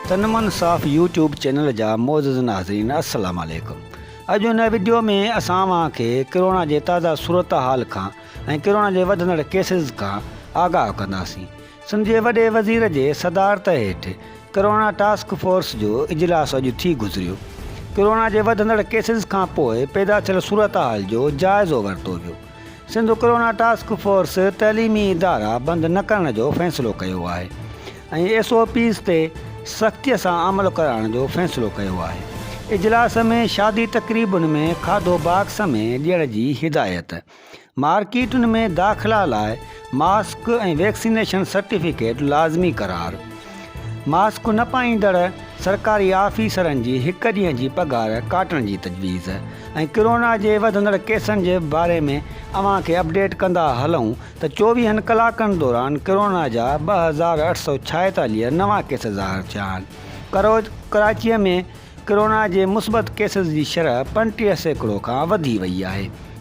تن من صاف يوٽيوب چينل جا معزز ناظرين السلام عليڪم اڄ ان وڊيو ۾ اسان اوهان کي ڪرونا جي تازه صورتحال کان ۽ ڪرونا جي وڌندڙ ڪيسز کان آگاهه ڪنداسين سنڌ جي وڏي وزير جي صدارت هيٺ ڪرونا ٽاسڪ فورس جو اجلاس اڄ ٿي گذريو ڪرونا جي وڌندڙ ڪيسز کان پوء پيدا ٿيل صورتحال جو جائزو ورتو ويو سنڌ ڪرونا ٽاسڪ فورس تعليمي ادارا بند نه ڪرڻ جو فيصلو ڪيو آهي ۽ ايس او پيز تي سختي سان عمل ڪرائڻ جو فيصلو ڪيو آهي. اجلاس ۾ شادي تقريبن ۾ کاڌو باڪس ۾ ڏيڻ جي هدايت، مارڪيٽن ۾ داخلا لاء ماسڪ ۽ ويڪسينيشن سرٽيفڪيٽ لازمي قرار، ماسڪ نه پائيندڙ سرڪاري آفيسرن جي هڪ ڏينهن جي پگهار ڪاٽڻ جي تجويز ۽ ڪرونا جي وڌندڙ ڪيسن جي باري ۾ اوهان کي اپڊيٽ ڪندا هلون ته چوويهن ڪلاڪن دوران ڪرونا جا 2846 نوان ڪيس ظاهر ٿيا آهن ڪراچي ۾ ڪرونا جي مثبت ڪيسز جي شرح 35% کان وڌي وئي آهي.